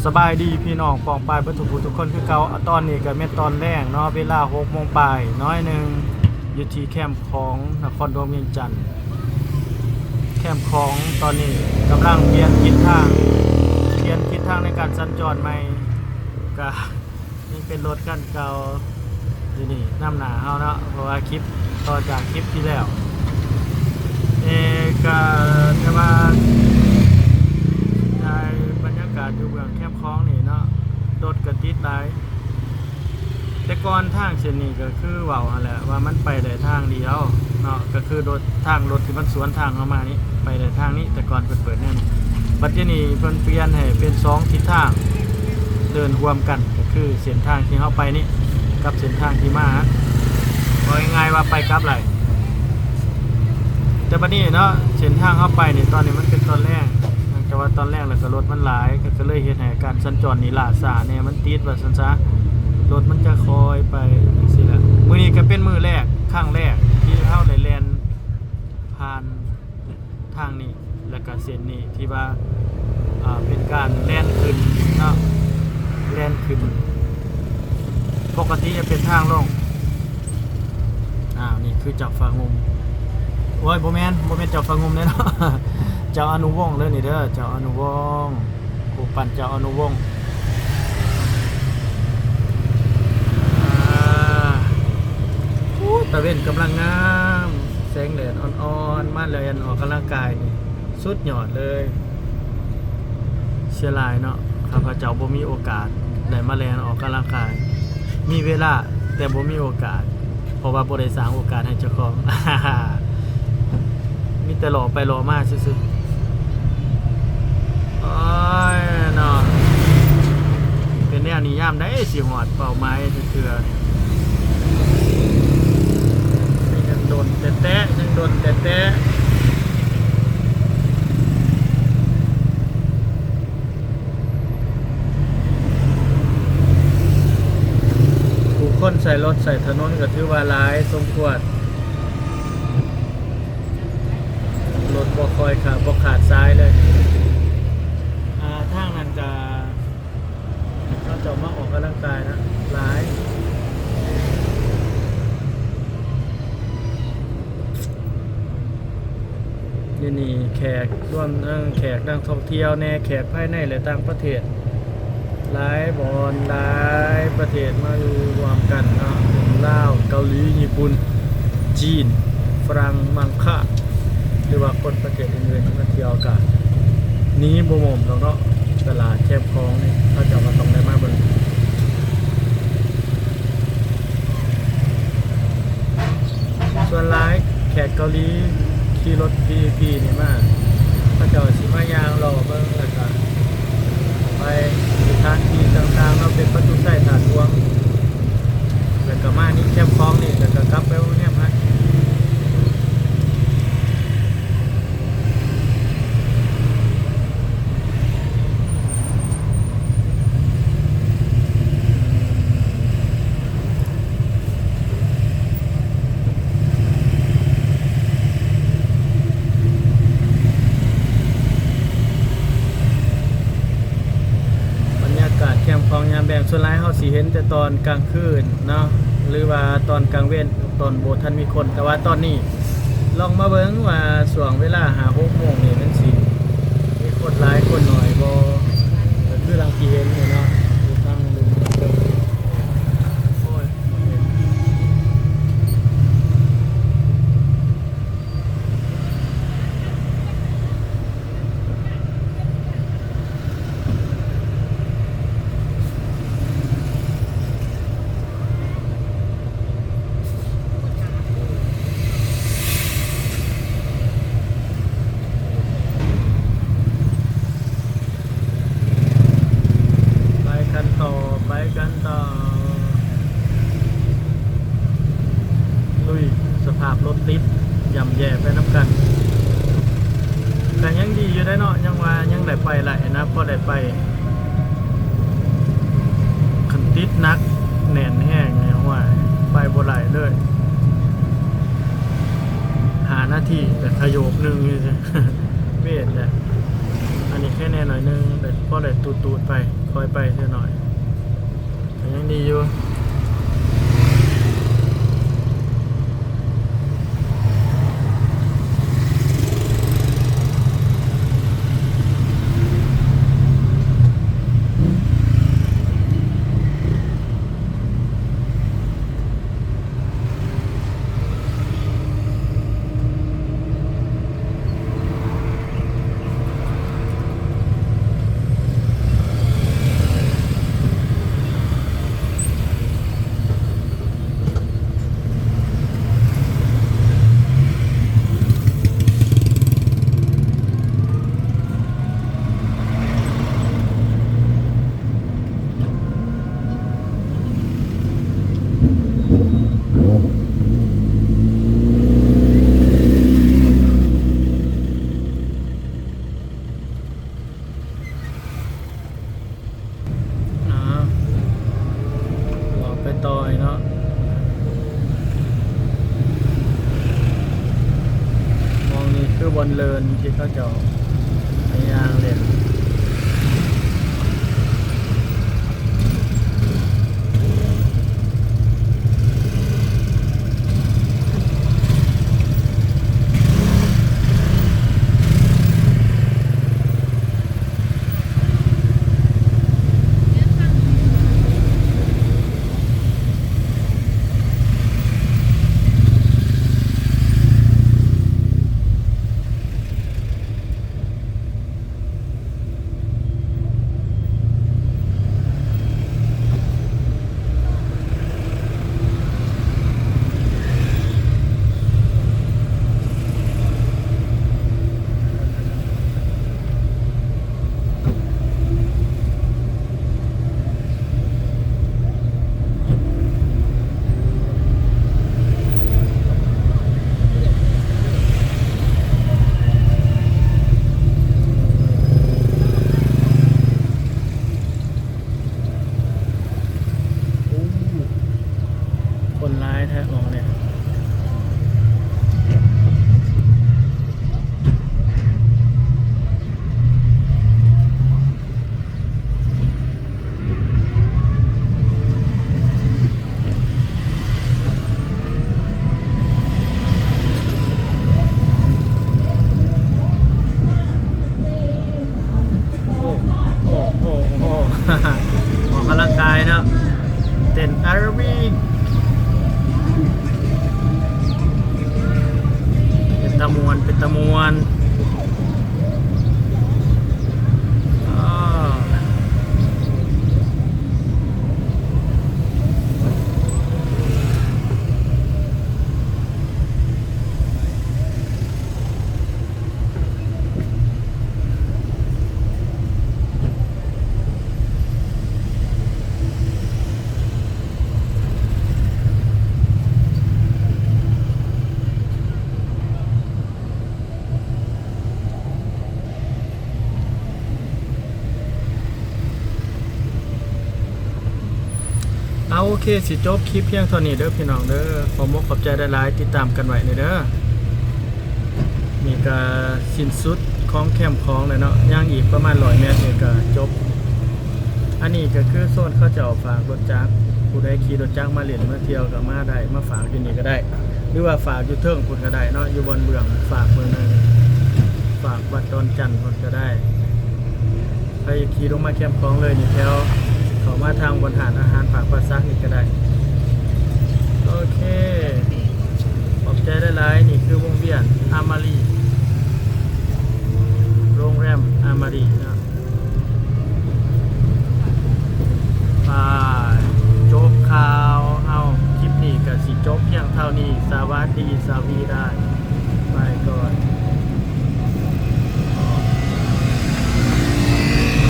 ສະບາຍດີພີ່ນ້ອງປ້ອງປາຍເບິດທຸກຜູ້ທຸກຄົນຄືເກົ່າ. ຕອນນີ້ກໍແມ່ນຕອນແລງເນາະ, ເວລາຫົກໂມງປາຍໜ້ອຍໜຶ່ງ ຢູ່ທີ່ແຄມຂອງນະຄອນຫຼວງວຽງຈັນ. ແຄມຂອງຕອນນີ້ກຳລັງປ່ຽນທິດທາງ, ປ່ຽນທິດທາງໃນການສັນຈອນໃໝ່, ກະຍັງເປັນລົດຄັນເກົ່າຢູ່ນີ້ນຳໜ້າເຮົາເນາະ, ເພາະວ່າຄລິບຕໍ່ຈາກຄລິບທີ່ແລ້ວ. ເອ ກະ ແຕ່ວ່າ ຖ່າຍບັນຍາກາດຢູ່ເບື້ອງແຄມຂອງນີ້ເນາະ, ລົດກະຕິດຫຼາຍ. ແຕ່ກ່ອນທາງເສັ້ນນີ້ກະຄືເວົ້າຫັ້ນແຫຼະ ວ່າມັນໄປໄດ້ທາງດຽວເນາະ, ກະຄືລົດ ທາງລົດທີ່ມັນສວນທາງເຮົາມານີ້ໄປໄດ້ທາງນີ້, ແຕ່ກ່ອນເພິ່ນເປີດແນວນີ້. ບັດດຽວນີ້ເພິ່ນປ່ຽນໃຫ້ເປັນສອງທິດທາງເດີນຮ່ວມກັນ, ກະຄືເສັ້ນທາງທີ່ເຮົາໄປນີ້ກັບເສັ້ນທາງທີ່ມາ, ເວົ້າງ່າຍໆວ່າໄປກັບໄດ້. ແຕ່ບັດນີ້ເນາະ ເສັ້ນທາງເຮົາໄປນີ້ ຕອນນີ້ມັນເປັນຕອນແລງ, ເນື່ອງຈາກວ່າຕອນແລງແລ້ວກໍລົດມັນຫຼາຍ ກໍ ກໍເລີຍເຮັດໃຫ້ການສັນຈອນນີ້ລ້າຊ້າແດ່, ມັນຕິດວ່າຊັ້ນຊະ, ລົດມັນຈະຄ່ອຍໄປຈັ່ງຊີ້ແຫຼະ. ມື້ນີ້ກໍເປັນມື້ແລກ ຄັ້ງແລກທີ່ເຮົາໄດ້ແລ່ນຜ່ານທາງນີ້ ແລ້ວກໍເສັ້ນນີ້ ທີ່ວ່າ ອ່າ ເປັນການແລ່ນຂຶ້ນເນາະ, ແລ່ນຂຶ້ນ. ປົກກະຕິຈະເປັນທາງລົງ. ອ້າວ ນີ້ຄືເຈົ້າຟ້າງຸ່ມ. ໂອ້ຍ ບໍ່ແມ່ນ ບໍ່ແມ່ນເຈົ້າຟ້າງຸ່ມເດ້ເນາະ, ເຈົ້າອະນຸວົງເດີນີ້ເດີ, ເຈົ້າອະນຸວົງ, ຮູບປັ້ນເຈົ້າອະນຸວົງ. ອ່າ ໂອ້ ຕາເວັນກຳລັງງາມ, ແສງແດດອ່ອນໆ ມາແລ່ນອອກກຳລັງກາຍນີ້ ສຸດຍອດເລີຍ. ເສຍດາຍເນາະ ຂ້າພະເຈົ້າບໍ່ມີໂອກາດໄດ້ມາແລ່ນອອກກຳລັງກາຍ, ມີເວລາແຕ່ບໍ່ມີໂອກາດ ເພາະວ່າບໍ່ໄດ້ສ້າງໂອກາດໃຫ້ເຈົ້າຂອງ, ມີແຕ່ເລາະໄປເລາະມາຊື່ໆ. ໂອ້ຍເນາະ ເປັນແນວນີ້ຍາມໃດຊິຮອດເປົ້າໝາຍເທື່ອໆ ນີ້ ຍັງດົນແຕະໆ ຍັງດົນແຕະໆ. ຜູ້ຄົນໃຊ້ລົດໃຊ້ຖະໜົນກໍຖືວ່າຫຼາຍສົມຄວນ, ລົດບໍ່ຄ່ອຍຂາດ ບໍ່ຂາດສາຍເລີຍ. ອ່າ ທາງນັ້ນກະ ເຂົາເຈົ້າມາອອກກຳລັງກາຍນະ ຫຼາຍ. ຢູ່ນີ້ແຂກລວມທັງແຂກນັກທ່ອງທ່ຽວແດ່, ແຂກພາຍໃນ ແລະ ຕ່າງປະເທດ ຫຼາຍບ່ອນ ຫຼາຍປະເທດມາຢູ່ຮ່ວມກັນເນາະ, ລາວ, ເກົາຫຼີ, ຍີ່ປຸ່ນ, ຈີນ, ຝຣັ່ງ, ມັງຄະ ຫຼືວ່າຄົນປະເທດອື່ນໆມາທ່ຽວກະໜີບໍ່ໝົມດອກເນາະ. ຕະຫຼາດແຄມຂອງນີ້ເຂົາເຈົ້າກໍຕ້ອງໄດ້ມາເບິ່ງ. ສ່ວນຫຼາຍແຂກເກົາຫຼີຂີ່ລົດ ວີໄອພີ ນີ້ມາ, ເຂົາເຈົ້າຊິມາຍ່າງເລາະເບິ່ງ ແລ້ວກະໄປສະຖານທີ່ຕ່າງໆເນາະ, ເປັນປະຕູໄຊ ທາດຫຼວງ ແລ້ວກະມານີ້ແຄມຂອງນີ້ ແລ້ວກະກັບໄປໂຮງແຮມຫັ້ນ. ບັນຍາກາດແຄມຂອງຍາມແລງ ສ່ວນຫຼາຍເຮົາຊິເຫັນແຕ່ຕອນກາງຄືນເນາະ ຫຼືວ່າຕອນກາງເວັນ ຕອນບໍ່ທັນມີຄົນ. ແຕ່ວ່າຕອນນີ້ລອງມາເບິ່ງວ່າຊ່ວງເວລາຫ້າຫົກໂມງນີ້ ມັນຊິມີຄົນຫຼາຍຄົນໜ້ອຍບໍ່? ກໍຄືດັ່ງທີ່ເຫັນນີ້ເນາະ ຢູ່ທາງລຸ່ມເທິງ. ໂອ້ຍ ໄປກັນຕໍ່ ໄປກັນຕໍ່ ລຸຍ ສະພາບລົດຕິດ ຍ່ຳແຍ່ໄປນຳກັນ. ກະຍັງດີຢູ່ໄດ໋ເນາະ, ຍັງວ່າຍັງໄດ້ໄປໄດ້ນະ, ພໍໄດ້ໄປ. ຄັນຕິດໜັກແໜ້ນແຮງນີ້ ໂອ້ຍ ໄປບໍ່ໄດ້ເລີຍ. ຫ້ານາທີກະຂະໂຍກໜຶ່ງຊື່ໆ ເວນແຫຼະ. ໄປ ອັນນີ້ແຄ່ແດ່ໜ້ອຍໜຶ່ງ ແຕ່ພໍໄດ້ຕູດໆໄປ ຄ່ອຍໄປເທື່ອໜ້ອຍ ກໍຍັງດີຢູ່. ອ່າ ເລາະໄປຕໍ່ເນາະ. ໝ່ອງນີ້ຄືບ່ອນເລີນທີ່ເຂົາເຈົ້າໄປຍ່າງຫຼິ້ນ. ຄົນຫຼາຍແທ້ໝ່ອງນີ້. ໂອ້ ໂອ້ ໂອ້ ໂອ້ ອອກກຳລັງກາຍເນາະ ເຕັ້ນແອໂຣບິກ ເປັນຕາມ່ວນ ເປັນຕາມ່ວນ. ເອົາ ໂອເຄ ຊິຈົບຄລິບພຽງເທົ່ານີ້ເດີພີ່ນ້ອງເດີ. ຂໍມົກຂອບໃຈຫຼາຍໆ ຕິດຕາມກັນໄວ້ແດ່ເດີ. ນີ້ກະສິ້ນສຸດຂອງແຄມຂອງແລ້ວເນາະ ຍັງອີກປະມານຮ້ອຍແມັດນີ້ກະຈົບ. ອັນນີ້ກະຄືໂຊນເຂົາເຈົ້າຝາກລົດຈັກ ຜູ້ໃດຂີ່ລົດຈັກມາຫຼິ້ນມາທ່ຽວກະມາໄດ້ ມາຝາກຢູ່ນີ້ກະໄດ້ ຫຼືວ່າຝາກຢູ່ເທິງພຸ້ນກະໄດ້ເນາະ ຢູ່ບ່ອນເບື້ອງ ຝາກເບື້ອງນັ້ນ ຝາກວັດດອນຈັນພຸ້ນກະໄດ້. ໃຜຂີ່ລົງມາແຄມຂອງເລີຍນີ້ ແຖວເຂົ້າມາທາງບ່ອນຮ້ານອາຫານປາກປ່າສັກນີ້ກະໄດ້. ໂອເຄ ຂອບໃຈຫຼາຍໆ. ນີ້ຄືວົງວຽນອາມາຣີ ໂຮງແຮມອາມາຣີເນາະ. ໄປ ຈົບຂ່າວເຮົາ ຄລິບນີ້ກະຊິຈົບພຽງເທົ່ານີ້. ສະຫວັດດີ ສະຫວັດດີ ບາຍບາຍ.